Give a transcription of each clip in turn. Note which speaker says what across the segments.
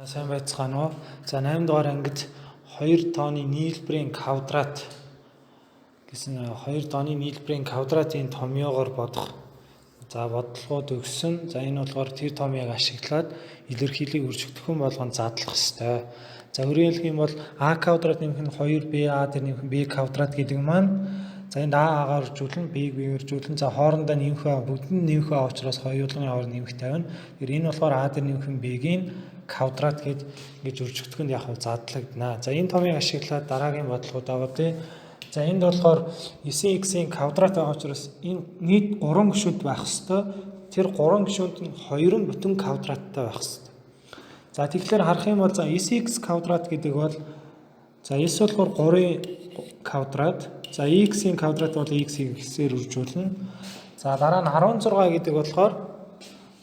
Speaker 1: Сайн байцгаана уу? За, 8 дугаар ангид 2 тооны нийлбэрийн квадрат гэсэн 2 тооны нийлбэрийн квадратын томьёогоор бодох за бодлогууд өгсөн. За, энэ болохоор тэр томьёог ашиглаад илэрхийллийг өргөжигдөхөн болгон задлах ёстой. За, өөрөөр хэлэх юм бол а квадрат нэмэх нь 2b, а дээр нэмэх нь b квадрат гэдэг маань, за, энд а агаар үржүүлнэ, b-г b үржүүлнэ. За, хоорондоо нэмэх ба, бүгд нь нэмэх ба учраас хоёулын хооронд нэмэх тавина. Тэгэхээр энэ болохоор а дээр нэмэх нь b-гийн квадрат гээд ингэж өргөжигдөхөнд яг задлагдана. За, энэ томьёог ашиглаад дараагийн бодлогууд аваад. За, энд болохоор 9x-ийн квадрат байгаа учраас энэ нийт 3 гишүүнд байх ёстой. Тэр 3 гишүүнд нь 2 нь бүтэн квадраттай байх ёстой. За, тэгэхээр харах юм бол, за, 9x квадрат гэдэг бол, за, 9 болохоор 3-ын квадрат. За, x-ийн квадрат бол x-ийг 9-ээр үржүүлнэ. За, дараа нь 16 гэдэг болохоор,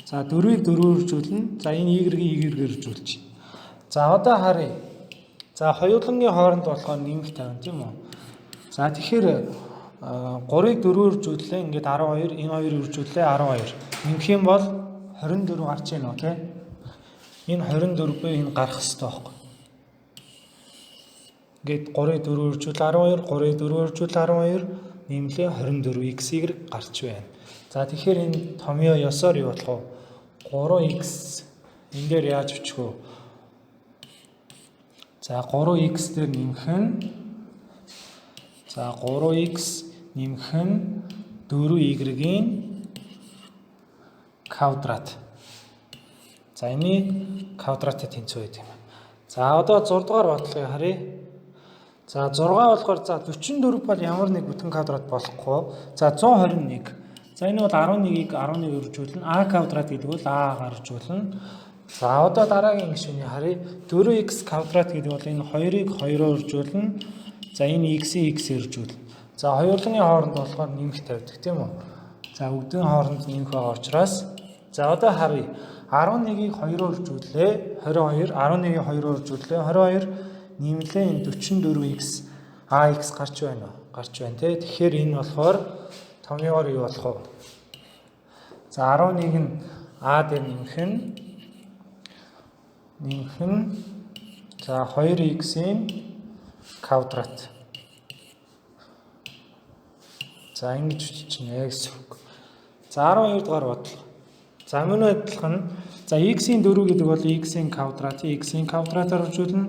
Speaker 1: за, 4-ийг 4-ээр үржүүлнэ. За, энэ y-ийг y-гээр үржүүлж. За, одоо харъя. За, хоёулангийн хооронд болохоор нэмэх тавина, тийм үү? За, тэгэхээр 3-ыг 4-ээр үржүүллээ. Ингээд 12, энэ хоёрыг үржүүллээ, 12. Нэмэх юм бол 24 гарч ийн үү, те? Энэ 24 буюу энэ гарах хэрэгтэй байхгүй. Ингээд 3-ыг 4-ээр үржүүл 12, 3-ыг 4-ээр үржүүл 12, нэмлээ 24 x y гарч байна. За, тэгэхээр энэ томьёо ёсоор юу болох вэ? 3x энэ дээр яаж бичих вэ? За, 3x дээр нэмэх нь, за, 3x нэмэх нь 4y-ийн квадрат. За, энэний квадраттай тэнцүү байдаг юм. За, одоо 6 дугаар бодлогыг харъя. За, 6 болохоор, за, 44 бол ямар нэг бүтэн квадрат болохгүй. За, 121. За, энэ бол 11-ийг 11 үржүүлнэ. А квадрат гэдэг бол а гаржуулна. За, одоо дараагийн гишүүнийг харъя. 4x квадрат гэдэг бол энэ 2-ыг 2-оор үржүүлнэ. За, энэ x-ийг x-ээр үржүүлнэ. За, хоёулангийн хооронд болохоор нэмэх тавьдаг, тийм үү? За, бүгдийн хооронд нэмэх байгаа учраас, за, одоо харъя. 11-ийг 2-оор үржүүллээ. 22, 11-ийг 2-оор үржүүллээ. 22 нэмлээ, энэ 44x ax гарч байна уу? Гарч байна, те. Тэгэхээр энэ болохоор томьёогоор юу болох вэ? За, 11 нь а дээр нэмэх нь, за, 2x-ийн квадрат. За, ингэж биччихнэ гэсэн үг. За, 12 дугаар бодлого. За, мөн адилхан, за, x-ийн 4 гэдэг бол x-ийн квадрат, x-ийн квадратаар үржүүлнэ.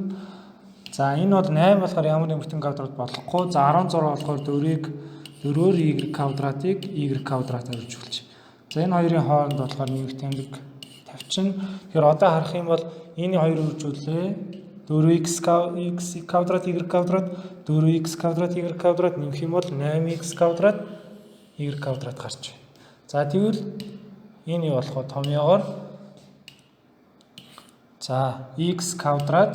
Speaker 1: За, энэ бол 8 болохоор ямар нэг бүтэн квадрат болохгүй. За, 16 болохоор 4-ийг 4-өөр y квадратыг y квадратаар үржүүлж. За, энэ хоёрын хооронд болохоор нэмэх тамиг тавьчихна. Тэгэхээр одоо харах юм бол энэ хоёр үржүүлээ. 4x x квадрат y квадрат, 4x квадрат y квадрат нэмэх юм бол 8x квадрат y квадрат гарч байна. За, тэгвэл энэ юу болох вэ? Томьёогоор, за, x квадрат,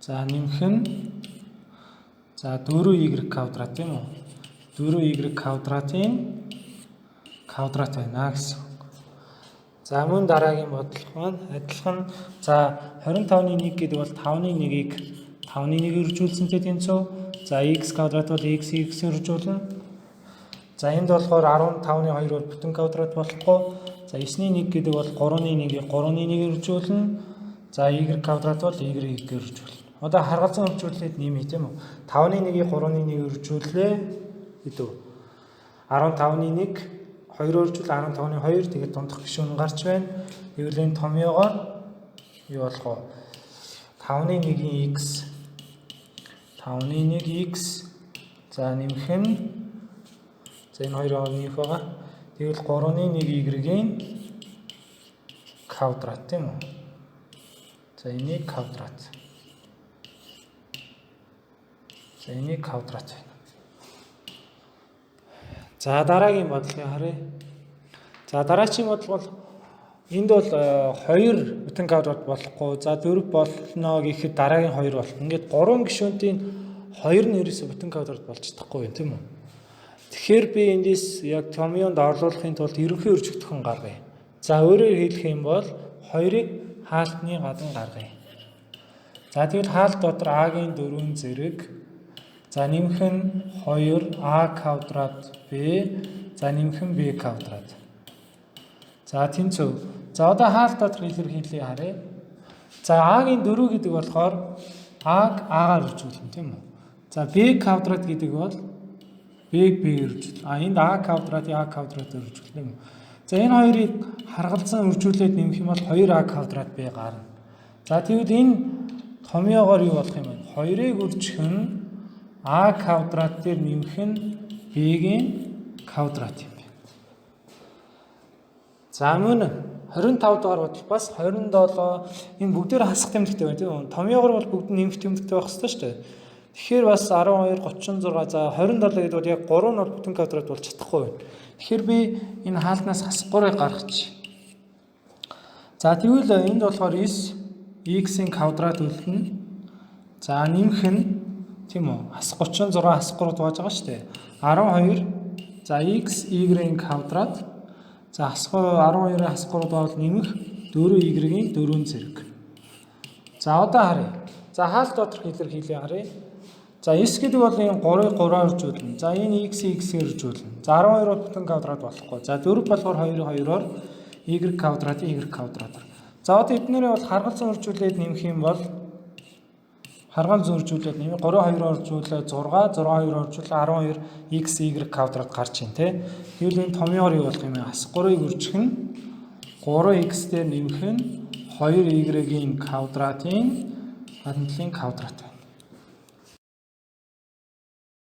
Speaker 1: за, нэмэх нь, за, 4y квадрат, тийм үү? 4y квадратын квадрат байна гэсэн үг. За, мөн дараагийн бодлого маань адилхан, за, 25-ны 1 гэдэг бол 5-ны 1-ийг 5-ны 1 үржүүлсэнтэй тэнцүү. За, x квадрат бол x x үржүүлнэ. За, энд болохоор 15-ны 2 бол бүтэн квадрат болохгүй. За, 9-ний 1 гэдэг бол 3-ны 1-ийг 3-ны 1 үржүүлнэ. За, y квадрат бол y y үржүүлнэ. Одоо харгалзан үржүүлээд нэмье, тийм үү? 5-ны 1-ийг 3-ны 1 үржүүллээ гэдэг. 15-ны 1, 2 үржүүл 15-ны 2, тэгээд дундах гишүүн гарч байна. Тэгвэл энэ томьёогоор юу болох вэ? 5-ны 1-ийн x, 5-ны 1 x, за, нэмэх нь, за, энэ хоёрын хооронд нэмэх байгаа. Тэгвэл 3-ны 1 y-ийн квадрат, тийм үү? За, энийг квадрат. За, энийг квадрат байна. За, дараагийн бодлогыг харъя. За, дараагийн бодлого бол энд бол 2 бүтэн квадрат болохгүй. За, 4 болно гэхэд дараагийн 2 болох. Ингээд 3 гишүүнтийн 2 нь ерөөсө бүтэн квадрат болж чадахгүй юм, тийм үү? Тэгэхээр би эндээс яг томьёонд орлуулахын тулд ерөнхий өргөжигдөхөн гаргая. За, өөрөөр хэлэх юм бол 2-ыг хаалтны гадна гаргая. За, тэгвэл хаалт дотор а-гийн 4 зэрэг, за, нэмэх нь 2 а квадрат b, за, нэмэх нь b квадрат. За, тэнцүү. За, одоо хаалт доторх илэрхийллийг харъя. За, а-гийн 4 гэдэг болохоор а-г а-гаар үржүүлнэ, тийм үү? За, b квадрат гэдэг бол b-г b-гээр үржүүлнэ. А энд а квадрат а квадратаар үржүүлнэ, тийм үү? За, энэ хоёрыг харгалзан үржүүлээд нэмэх юм бол 2а квадрат b гарна. За, тэгвэл энэ томьёогоор юу болох юм бэ? 2-ыг үржих нь а квадрат дээр нэмэх нь b-гийн квадрат юм байна. За, мөн 25 дугаар бодол бас 27, энэ бүгдээр хасах тэмдэгтэй байна, тийм үү? Томьёогоор бол бүгд нь нэмэх тэмдэгтэй байх ёстой шүү дээ. Тэгэхээр бас 12 36, за, 27 гэдэг бол яг 3 нь бол бүтэн квадрат болж чадахгүй байна. Тэгэхээр би энэ хаалтнаас хасах 3-ыг гаргачих. За, тэгвэл энд болохоор 9 x-ийн квадрат үлдэнэ. За, нэмэх нь, тийм үү? Хасах 36 хасах 3 дугааж байгаа шүү дээ. 12, за, x y-ийн квадрат, за, хасах 12-ын хасах 3 дугаал нэмэх 4y-ийн 4 зэрэг. За, одоо харъя. За, хаалт доторх илэрхийлээ харъя. За, 9 гэдэг бол энэ 3-ыг 3-аар үржүүлнэ. За, энэ x x-ээр үржүүлнэ. За, 12 бол бүтэн квадрат болохгүй. За, 4 болохоор 2-ыг 2-оор, y квадрат y квадратаар. За, одоо эднэрээ бол харгалзан үржүүлээд нэмэх юм бол, харгалзан үржүүлээд нэмэх 3 2-оор үржүүлээ 6, 6 2-оор үржүүлээ 12 x y квадрат гарч ийн, тэ. Тэгвэл энэ томьёоор юу болох юм бэ? Хасах 3-ыг үржих нь 3x дээр нэмэх нь 2y-ийн квадратын гадна талын квадрат байна.